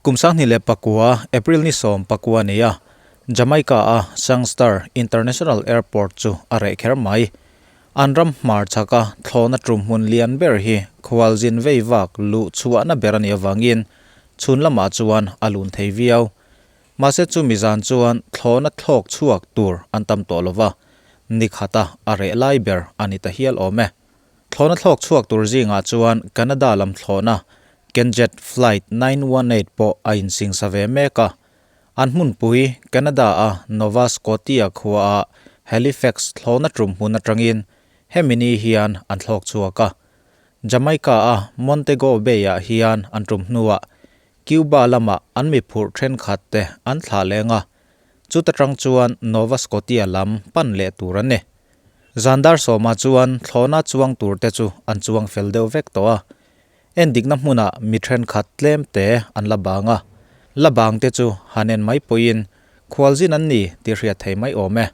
Kum 2009 April ni 19 ni a, Jamaica-a Sangster International Airport chu a reh kher mai. An ram hmarchhaka thlawhna tum hmun lian ber hi khualzin vei vak luh chhuahna ber a nih avangin chhun lamah chuan a lun thei viau. Mahse chumi zan chuan thlawhna thlawk chhuak tur an tam tawh lo va, ni khata a reh lai ber a ni ta hial awm e. Thlawhna thlawk chhuak tur zingah chuan Canada lam thlawhna Kenjet Flight 918 pawh a insingsa ve mek a. An hmunpui Canada-a Nova Scotia khuaah Halifax thlawhna tum hmun atangin hemi ni hian an thlawk chhuak a. Jamaica-a Montego Bay-ah hian an tum hnuah Cuba lamah an mi phurh thenkhat te an thlah leng a, chuta tang chuan Nova Scotia lam pan leh tur an ni. Zan dar sawmah chuan thlawhna chuang tur te chu an chuang fel deuh vek tawh a, endikna hmunah mi thenkhat tlem te an la bang a, la bang te chu han en mai pawhin khualzin an ni tih hriat thei mai awm e.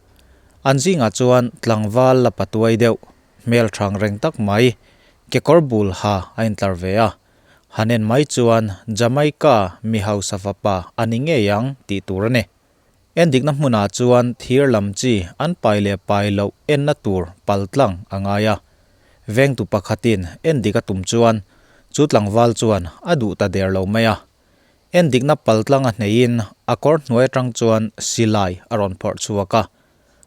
An zingah chuan tlangval la patuai deuh, hmel thang reng tak mai, kekawr bul ha a intlar ve a, Han en mai chuan Jamaica mi hausa fapa a ni ngei ang tih tur a ni. Endikna hmunah chuan thir lam chi an pai leh pai loh enna tur pal tlang a ngai a. Vengtu pakhatin endik a tum chuan chu tlangval chuan a duh ta der lo mai a. Endikna pal tlang a hneihin a kawr hnuai atang chuan silai a rawn phawrh chhuak a.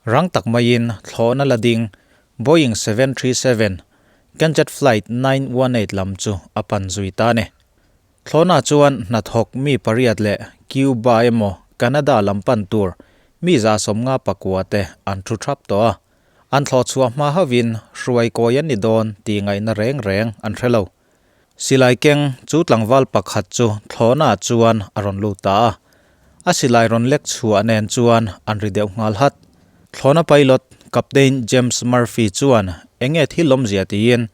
Rang tak maiin thlawhna la ding Boeing 737, Kenjet Flight 918 lam chu a pan zui ta a ni. Thlawhna chuan hnathawk mi pariat leh Cuba emaw Canada lam pan tur mi 159 te an thu thap tawh a. An thlawh chhuah hma hauhin hruai kawi an ni dawn tih ngaihna reng reng an hre lo. Silai keng chu tlangval pakhat chu thlawhna chuan a rawn lut ta a. A silai rawn lek chhuah nen chuan an ri deuh nghal hat. Thlawhna pilot Captain James Murphy chuan eng nge thil awmzia tiin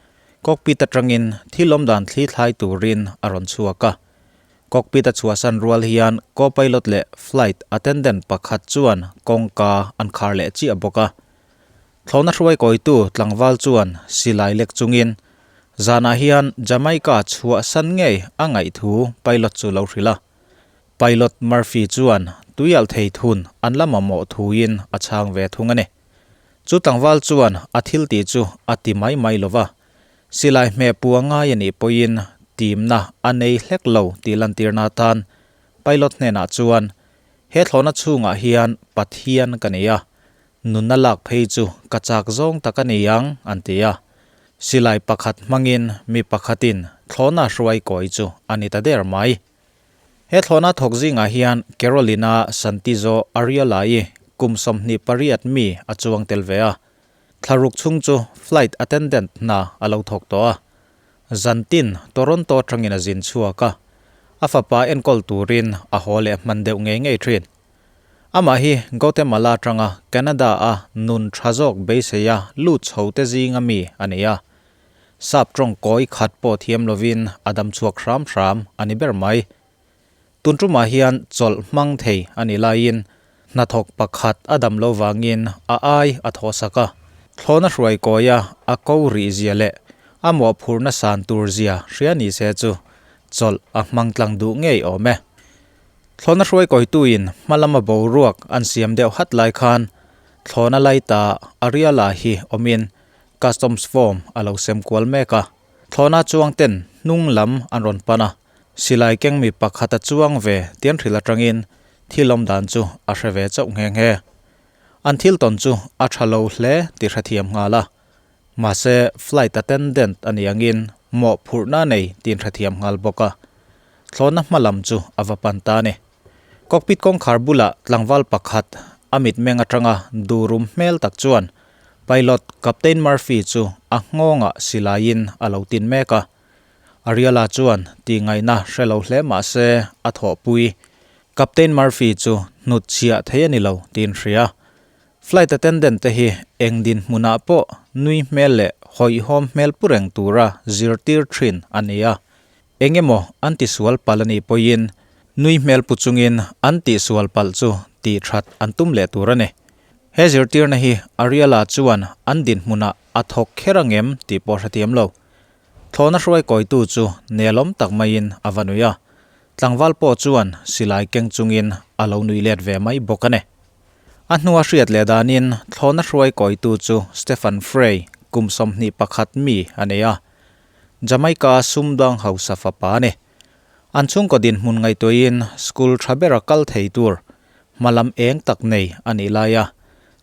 cockpit atangin thil awm dan thli thlai turin a rawn chhuak a. Cockpit a chhuahsan rual hian co-pilot leh flight attendant pakhat chuan kawngka an khar leh chiah bawk a. Thlawhna hruai kawitu tlangval chuan silai lek chungin zanah hian Jamaica chhuahsan ngei a ngaih thu pilot chu lo hrilh a. Pilot Murphy chuan tuialh thei thun an la mamawh thuin a chhang ve thung a ni. Chu tlangval chuan a thil tih chu a ti mai mai lo va, silai hmeh pua ngai a nih pawhin timna a nei hlek lo tih lantirna atan pilot hnenah chuan, He thlawhna chhungah hian Pathian ka nei a, Nunna lak phei chu ka chak zawng tak a ni ang, an ti a. Silai pakhat hmangin mi pakhatin thlawhna hruai kawi chu a ni ta der mai. He thlawhna thawk zingah hian Carolina Santizo Arriola-i kum 28 mi a chuang tel ve a. Thlaruk chhung chu flight attendant hna a lo thawk tawh a. Zantin Toronto atangin a zin chhuak a, a fapa enkawl turin a haw leh hman deuh ngei ngei thin. Amah hi Guatemala atanga Canada-a nun tha zawk beiseia lut chho te zinga mi a ni a. Sap tawng kawi khat pawh thiam lovin a dam chhuak hram hram a ni ber mai. Tun tumah hian chawlh hmang thei a nih laiin hnathawk pakhat a dam lo vangin a ai a thawhsak a. Thlawhna hruai kawia a ko rih zia leh a mawhphurhna san tur zia hria ni se chu chawlh a hmang tlang duh ngei awm e. Thlawhna hruai kawituin hma lama boruak an siam deuh hat lai khan thlawhna laita Ariala hi awmin customs form a lo sem kual mek a. Thlawhna chuang ten hnung lam an rawn pan a, silai keng mi pakhat a chuang ve tian hrilh atangin thil awm dan chu a hre ve chauh nghe nghe. An thil tawn chu a tha lo hle tih hrethiam nghal a. Mahse flight attendant a nih angin mawhphurhna a nei tiin hrethiam nghal bawk a. Thlawhna hma lam chu a va pan ta a ni. Cockpit kawngkhar bulah tlangval pakhat a mitmeng atanga durum hmel tak chuan pilot Captain Murphy chu a nghawngah silaiin a lo tin mek a. Ariela chuan tihngaihna hre lo hle mah se a thawhpui Captain Murphy chu hnutchhiah thei a ni lo tiin hria. Flight attendant te hi eng dinhmunah pawh nui hmel leh hawihhawm hmel pu reng tura zirtir thin a ni a. Eng emaw an tisual palh a nih pawhin nui hmel pu chungin an tihsual palh chu tih that an tum leh tur a ni. He zirtirna hi Ariela chuan an dinhmunah a thawk kher angem tih pawh hrethiam lo. Thlawhna hruai kawitu chu nelawm tak maiin a va nui a. Tlangval pawh chuan silai keng chungin a lo nui let ve mai bawk a ni. A hnua hriat leh danin thlawhna hruai kawitu chu Stephen Frey kum 21 mi a nei a, Jamaica sumdang hausa fapa a ni. An chhungkaw dinhmun ngaihtuahin school tha bera kal thei tur hmalam eng tak nei a nih laia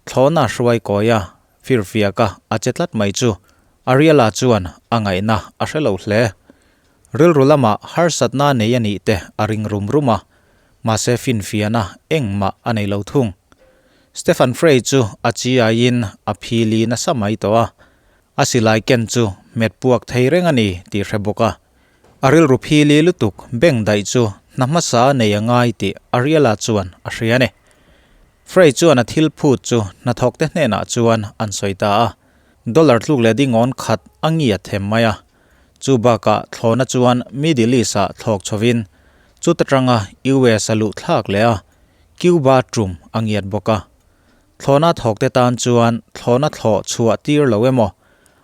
thlawhna hruai kawia firfiaka a che tlat mai chu Ariela chuan a ngaihna a hre lo hle. Rilru lamah harsatna nei a nih te a ring rum rum a, mahse finfiahna engmah a nei lo thung. Stefan Frey chu a chi aiin a phili nasa mai tawh a, a silai ken chu hmet puak thei reng a ni tih hre bawk a. A rilru phili lutuk beng daih chu hna hmasa a nei a ngai tih Ariela chuan a hria a ni. Frey chuan a thil phut chu hnathawkte hnenah chuan an sawi ta a, dollar tluk leh dingawn khat a ngiat them mai a. Chu bakah thlawhna chuan Middle East-ah thlawk chhovin chuta tanga US a luh thlak leh a, Cuba tum a ngiat bawk a. Thlawhna thawkte tan chuan thlawhna thlawh chhuah tir lo emaw,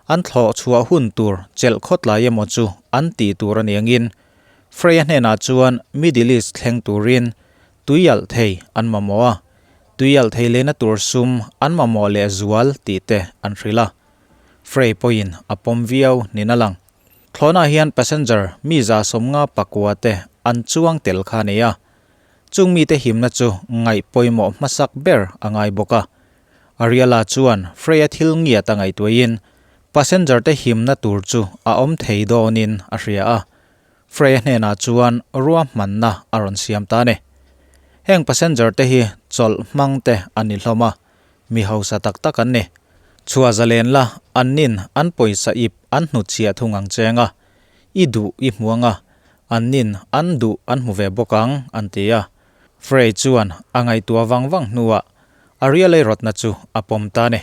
an thlawh chhuah hun tur chelh khawtlai emaw chu an ti tur a ni angin Freya hnenah chuan Middle East thleng turin tui alh thei an mamawh a, tui alh thei lehna tur sum an mamawh lehzual tih te an hrilh a. Frey pawhin a pawm viau niin a lang. Thlawhnaah hian passenger mi 159 te an chuang tel kha a ni a. Chung mite himna chu ngaih pawimawh hmasak ber a ngai bawk a. Ariela chuan Frey-a thil ngiat a ngaihtuahin passenger te himna tur chu a awm thei dawnin a hria a. Frey-a hnenah chuan ruahmanna a rawn siam ta a ni. Heng passenger te hi chawlh hmang te an ni hlawm a, Mi hausa tak tak an ni. Chhuah zalen la, an nin an pawisa ip an hnutchhiah thung ang cheng a. I duh i hmu ang a, an nin an duh an hmu ve bawk ang, an ti a. Frey chuan a ngaihtuah vang vang hnuah Ariel-a rawtna chu a pawm ta a ni.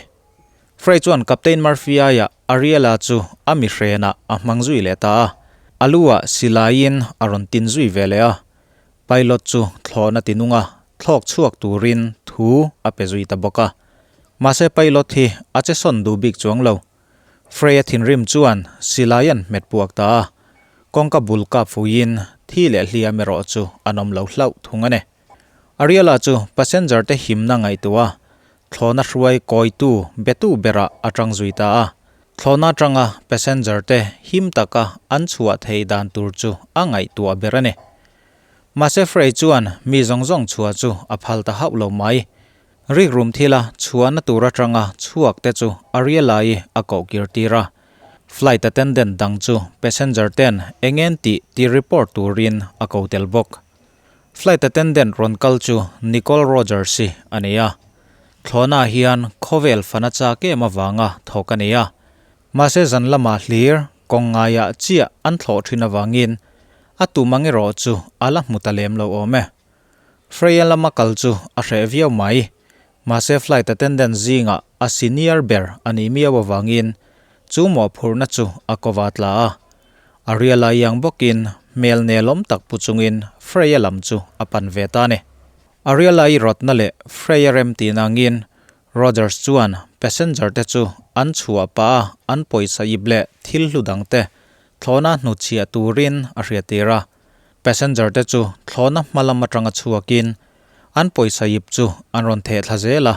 Frey chuan Captain Murphy-aia Ariel-a chu a mi hrenah a hmang zui leh ta a. A lu-ah silaiin a rawn tin zui ve leh a. Pilot chu thlawhna ti nung a, thlawk chhuak turin thu a pe zui ta bawk a. Mahse pilot hi a che sawn duh bik chuang lo. Frey-a thinrim chuan silai an hmet puak ta a, kawngka bul kap fuiin thi leh hliam erawh chu an awm lo hlauh thung a ni. Ariela chu passenger te himna ngaihtuah a, thlawhna hruai kawitu betu berah a tang zui ta a. Thlawhna atanga passenger te him taka an chhuah theih dan tur chu a ngaihtuah ber a ni. Mahse Frey chuan mi zawng zawng chhuah chu a phal ta hauh lo mai. Rikrum thila chhuahna tur atanga chhuak te chu Ariela-i a koh kir tir a. Flight attendant dang chu passenger ten engen tih ti report turin a ko tel bawk. Flight attendant rawn kal chu Nicole Rogers-i a ni a. Thlawhnaah hian khawvel fana chak em avanga thawk a ni a. Mahse zan lamah hlir kawng ngaiah chiah an thlawh thin avangin a tum ang erawh chu a la hmu ta lem lo awm e. Freya lama kal chu a hreh viau mai. Mahse flight attendant zingah a senior ber a nih miau avangin chu mawhphurhna chu a kova tla a. A riala iang bawkin hmel nelawm tak pu chungin Freya lam chu a pan ve ta a ni. A riala i rawtna leh Freya rem tihna angin Rogers chuan passenger te chu an chhuah pah a an pawisa ip leh thil hlu dang te thlawhna hnutchhiah turin a hriattir a. Passenger te chu thlawhna hma lam atanga chhuakin an pawisa ip chu an rawn theh thla zel a,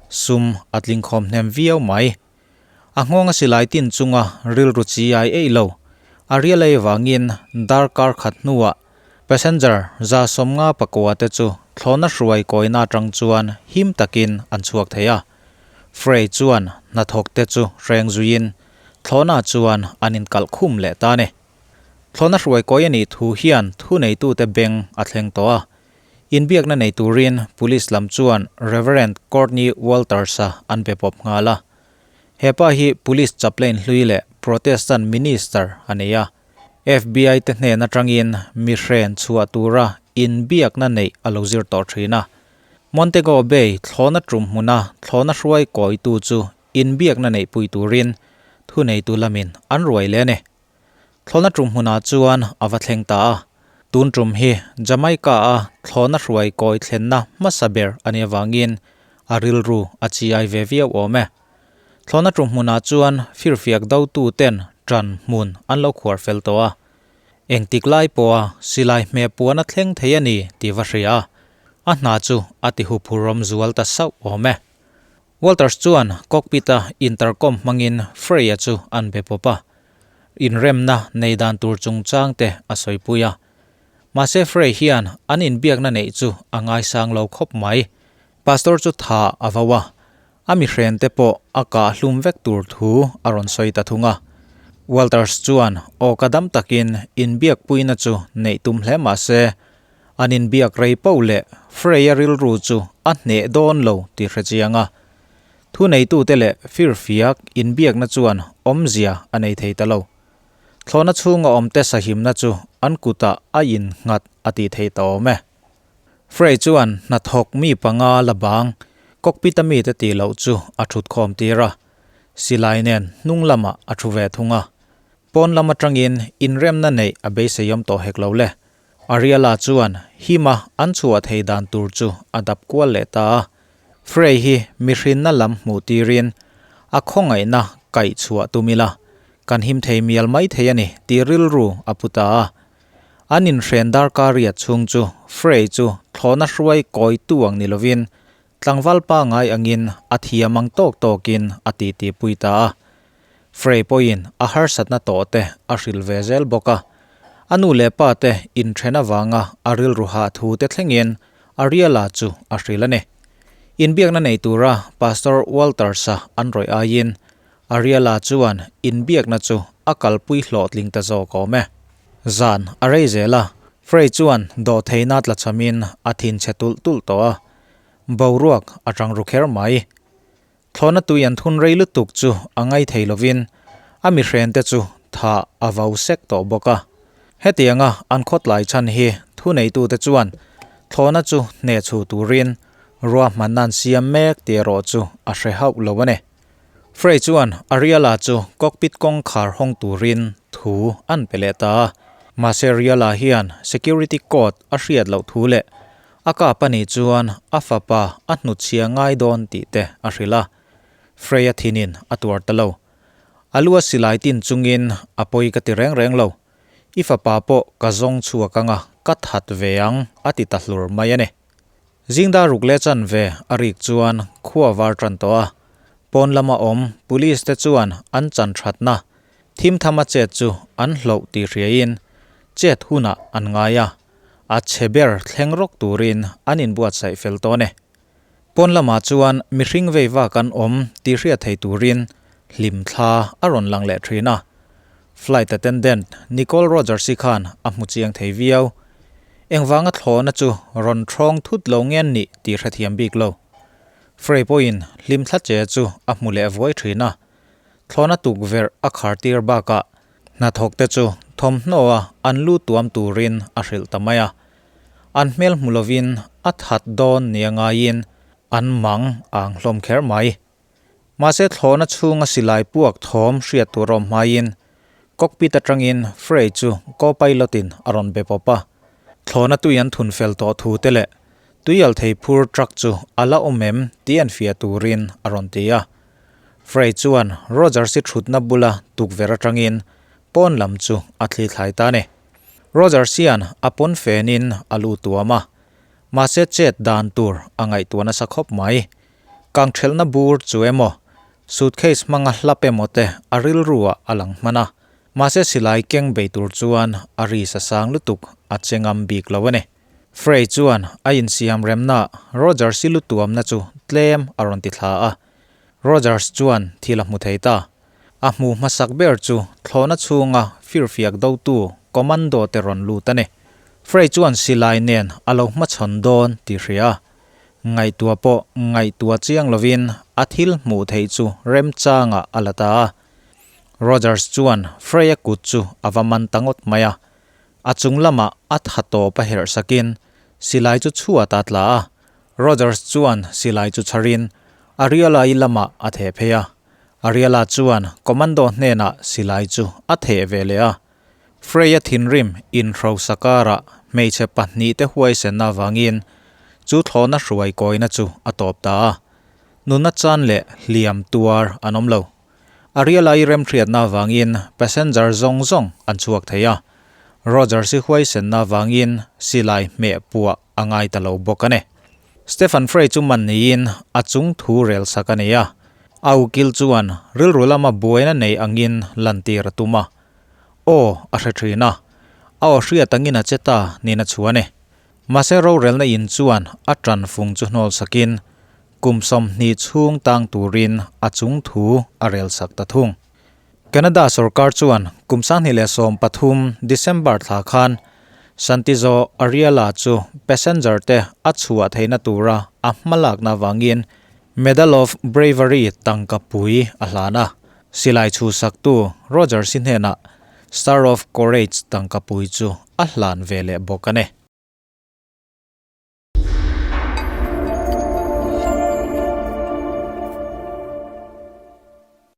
sum a tlingkhawm hnem viau mai. A nghawnga silai tin chunga rilru chi ai eih lo. A rial ei vangin darkar khat hnuah passenger 59 te chu thlawhna hruai kawina atang chuan him takin an chhuak thei a. Frey chuan hnathawk te chu hreng zuiin thlawhna chuan an inkalh khum leh ta a ni. Thlawhna hruai kawi a nih thu hian thuneitute beng a thleng tawh a. Inbiakna nei turin Police lam chuan Reverend Courtney Walters-a an be pawp nghal a. He pa hi Police chaplain hlui leh Protestant minister a ni a. FBI te hnen atangin mi hren chhuah tura inbiakna neih a lo zir tawh thin a. Montego Bay thlawhna tum hmuna thlawhna hruai kawitu chu inbiakna neihpui turin thuneitu lamin an ruai leh a ni. Thlawhna tum hmunah chuan a va thleng ta a. Tun tum hi Jamaica-a thlawhna hruai kawi thlenna hmasa ber a nih avangin a rilru a chiai ve viau awm e. Thlawhna tum hmunah chuan firfiak dotuten ṭan hmun an lo khuar fel tawh a. Engtik lai pawha silai hmeh puan a thleng thei a ni tih va hria a, a hna chu a ti huphurhawm zual ta sauh awm e. Walters chuan cockpit-a intercom hmangin Frey-a chu an be pawp a, inremna nei dan tur chungchang te a sawipui a. Mahse Frey hian an inbiakna neih chu a ngaisang lo khawp mai. Pastor chu tha a vo a, a mihren te pawh a kah hlum vek tur thu a rawn sawi ta thung a. Walters chuan aw ka dam takin inbiakpuina chu neih tum hle mah se, an inbiak rei poh leh Frey-a rilru chu a hneh dawn lo tih hre chiang a. Thuneitute leh firfiak inbiakna chuan awmzia a nei thei ta lo. Thlawhna chhunga awmte sahimna chu an kutah a innghat a tih theih ta awm e. Frey chuan hnathawk mi panga la bang cockpit a mite tih loh chu a thut khawm tir a, silai nen hnung lamah a thu ve thung a. Pawn lam atangin inremna neih a beiseiawm tawh hek lo le. Ariela chuan hima an chhuah thei dan tur chu a dap kual leh ta a. Frey hi mihrinna lam hmuh tirin a khawngaihna kaih chhuah tum ila, kan him thei mial mai thei a ni tih rilru a pu ta a. An inhren darkar riat chhung chu Frey chu thlawhna hruai kawi tu ang ni lovin tlangval pangai angin a thiam ang tawk tawkin a titi pui ta a. Frey pawhin a harsatna tawh te a hrilh ve zel bawk a. A nu leh pa te inthen avanga a rilru hah thu te thlengin Ariela chu a hrilh a ni. Inbiakna nei tura Pastor Walters-a an rawih aiin Ariela chuan inbiakna chu a kalpui hlawhtling ta zawk awm e. Zan a rei zel a, Frey chuan dawhtheihna tlachhamin a thinchhe tulh tulh tawh a, boruak a tang ru kher mai. Thlawhna tui an thun rei lutuk chu a ngai thei lovin a mihrente chu tha a vau sek tawh bawk a. Hetianga an khawtlai chhan hi thuneitute chuan thlawhna chu hnehchhu turin ruahmanna an siam mek tih erawh chu a hre hauh lo a ni. Frey chuan Ariela chu cockpit kawngkhar hawng turin thu an pe leh ta a. Mahse Ariela hian security code a hriat loh thu leh a kap a nih chuan a fapa a hnutchhia ngai dawn tih te a hrilh a. Frey a thinin a tuar ta lo. A lu a silai tin chungin a pawi ka ti reng reng lo. I fapa pawh ka zawng chhuak anga ka that ve ang a ti ta hlur mai a ni. Zingdar ruk leh chanve a rik chuan khua var tan tawh a, pawn lama awm police te chuan an chan thatna thim thama chet chu an hloh tih hriain chet hunah an ngai a, a chhe ber thleng rawk turin an inbuatsaih fel tawn e. Pawn lamah chuan mihring vei vak an awm tih hriat thei turin hlim thla a rawn lang leh thin a. Flight attendant Nicole Rogers-i khan a hmu chiang thei viau. Engvanga thlawhna chu rawn thawng thut lo nge an nih tih hrethiam bik lo. Frey pawhin hlim thla che chu a hmu leh vuai thin a. Thlawhna tukverh a khar tir bakah hnathawk te chu thawmhnaw-a an lu tuam turin a hrilh ta mai a. An hmel hmu lovin a that dawn nia ngaiin an mang ang hlawm kher mai. Mahse thlawhna chhunga silai puak thawm hriat tur awm hmaiin cockpit atangin Frey chu co-pilot-in a rawn be pawp a. Thlawhna tui an thun fel tawh thu te leh tuial thei phur truck chu a la awm em tih an fiah turin a rawn ti a. Frey chuan Rogers-i thutna bula tukverh atangin pawn lam chu a thli thlai ta a ni. Rogers hian a pawn fenin a lu tuam a, mahse chet dan tur a ngaihtuah nasa khawp mai. Kangthelhna bur chu emaw, suitcase hmanga hlap emaw te a rilru ah a lang hman a, mahse silai keng bei tur chuan a ri sa sang lutuk a che ngam bik lo a ni. Frey chuan a insiam remna Rogers-i lu tuamna chu tlem a rawn ti thla a, Rogers chuan thil a hmu thei ta. A hmu hmasak ber chu thlawhna chhunga firfiak dotu commando te rawn lut a ni. Frey chuan silai nen a lo hmachhawn dawn tih hria a, Ngaihtuah pawh ngaihtuah chiang lovin a thil hmuh theih chu remchangah a la ta a. Rogers chuan Frey-a kut chu a va man ta ngawt mai a. A chung lamah a tha tawp a herh sakin silai chu chhuat a tla a. Rogers chuan silai chu chharin Ariela-i lamah a theh phei a. Ariela chuan commando hnenah silai chu a theh ve leh a. Frey-a thinrim inhrosa karah hmeichhe pahnihte huaisenna avangin chu thlawhna hruai kawina chu a tawp ta a. Nunna chan leh hliam tuar an awm lo. Ariela-i remhriatna avangin passenger zawng zawng an chhuak thei a. Rogers-i huaisenna vangin silai hmeh puah a ngai ta lo bawk a ni. Stephen Frey chu man niin a chung thu rel sak a ni a, a ukil chuan rilru lama buaina nei angin lantir a tum a. Aw, a hre thin a, a aw hriat angin a che ta niin a chhuah a ni. Mahse rorelna in chuan a tan fung chu hnawl sakin kum 20 chhung tang turin a chung thu a rel sak ta thung. Canada sorkar chuan kum 2013 December thla khan Santizo Ariela chu passenger te a chhuah theihna tura a hmalakna avangin Medal of Bravery tangka pui a hlan a, silai chhuhsaktu Roger si hnenah Star of Courage tangka pui chu a hlan ve leh bawk a ni.